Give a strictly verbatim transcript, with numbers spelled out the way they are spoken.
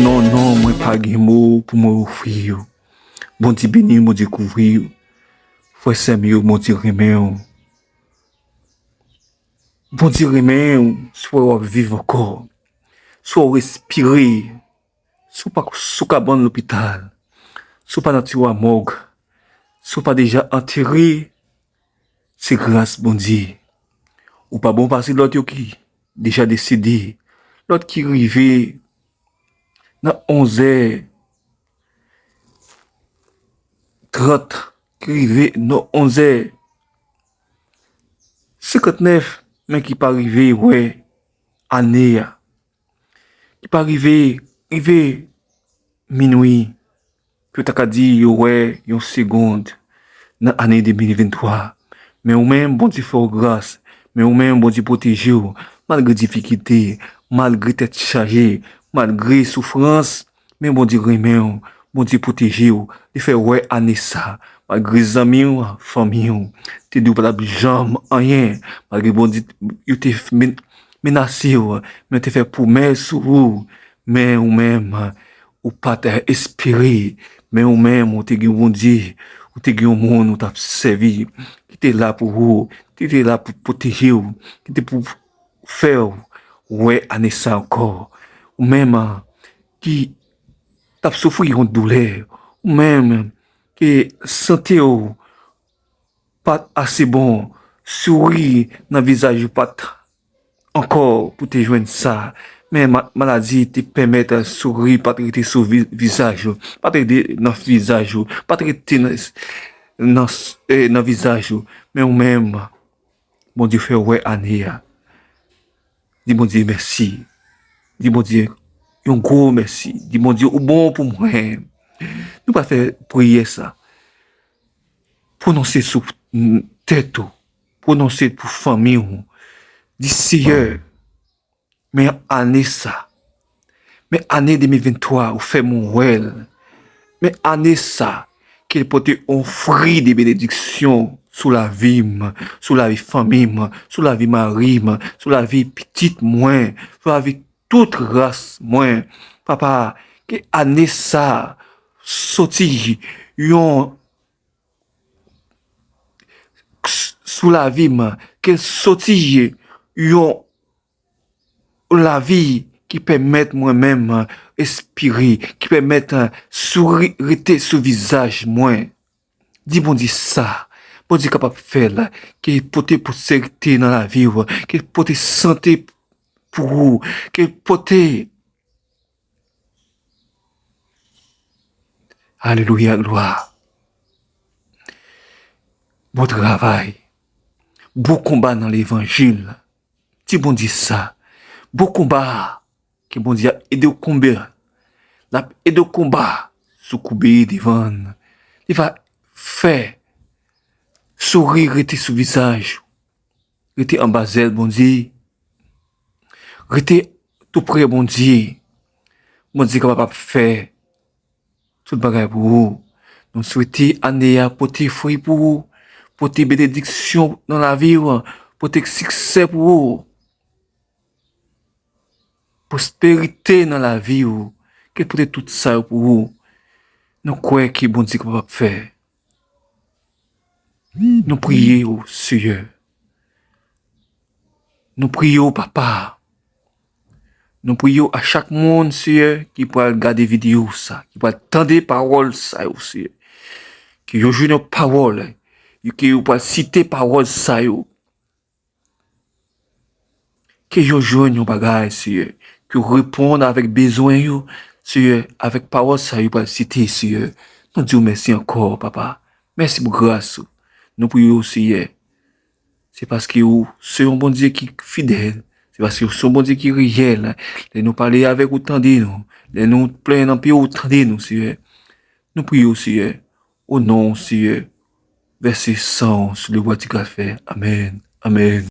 Non, non, mwen pa gen mo pou mwen ofri yo. Bondye beni w, Bondye kouvri w. Frè sè m yo, Bondye renmen w. Bondye renmen w, si w ap viv ankò, si w respire, si w pa sou kabann lopital, si w pa nan tiwa mòg, si w pa deja antere, se gras Bondye. Ou pa bon pase lòt yo ki deja desede, lòt ki rive nan onzè trant, ki rive nan onzè senkantnèf, men ki pa rive wè ane a, ki pa rive, rive minwi, pou yo ta ka di yo wè yon segond nan ane de mil venntwa. Men ou menm, Bondye fè w gras. Men ou menm, Bondye pwoteje w. Malgre difikilte, malgre tèt chaje, malgre soufrans, men Bondye renmen w. Bondye pwoteje w. Li fè w wè ane sa. Malgre zanmi w, fanmi w te di w pa t ap janm anyen. Malgre Bondye, yo te men- menase w, men te fè pwomès sou ou, men ou menm, ou pa t espere, men ou menm, ou te gen Bondye, ou te gen yon moun ou t ap sèvi, ki te la pou ou, ki te la pou pwoteje w, ki te pou fè w wè ane sa ankò. Ou menm, ki t ap soufri yon doulè, ou menm, ki sante w pa t ase bon, souri nan vizaj ou pa t ankò pou te jwenn sa. Men ma- maladi te pèmèt souri pa t rete sou vi- vizaj ou, pa t rete nan vizaj ou, pa t rete nan, nan, eh, nan vizaj ou. Men ou menm, Bondye fè w wè ane a. Di Bondye mèsi. Di Bondye yon gwo mèsi. Di Bondye ou bon pou mwen. Nou pral fè priyè sa. Pwononse sou tèt ou. Pwononse pou fanmi w. Di Seyè, men ane sa. Men ane de mil venntwa, ou fè m wè l. Men ane sa, ke l pote yon fri de benediksyon sou lavi m, sou lavi fanmi m, sou lavi mari m, sou lavi pitit mwen, sou lavi tout ras mwen. Papa, ke ane sa soti yon sou lavi m, ke l soti yon lavi ki pèmèt mwen menm espire, ki pèmèt souri rete sou vizaj mwen. Di Bondye sa. Bondye kapab fè l. Ke l pote pwospèrite nan lavi w. Ke l pote sante pou ou. Ke l pote Alelouya, glwa. Bon travay. Bon konba nan levanjil. Di Bondye sa. Bon konba. Ke Bondye ap ede w konba. L ap ede w konba sou koube devan l. Li va fè souri rete sou vizaj ou. Rete anba zèl Bondye. Rete tou pre Bondye. Bondye kapab ap fè tout bagay pou ou. Nou swete ane a pote fwi pou ou, pote benediksyon nan lavi w, pote siksè pou ou, pwosperite nan lavi w, ke l pote tout sa yo pou ou. Nou kwè ke Bondye kapab ap fè. Nou priye w, Seyè. Nou priye w, Papa. Nou priye w a chak moun, Seyè, ki pral gade videyo sa, ki pral tande pawòl sa yo, Seyè. Ke yo jwenn yon pawòl, ke yo pral site pawòl sa yo. Ke yo jwenn yon bagay, Seyè. Ke yo reponn avèk bezwen yo, Seyè, avèk pawòl sa yo pral site, Seyè. Nou di w mèsi ankò, papa. Mèsi pou gras ou. Nou priye w, Seyè. Se paske ou se yon Bondye ki fidèl. Se paske ou se yon Bondye ki reyèl. Lè nou pale avèk ou, tande nou. Lè nou plenyen nan pye ou, tande nou, Seyè. Nou priye w, Seyè. O non, Seyè. Vèse san w sou lebwa ti kalfè. Amèn. Amèn.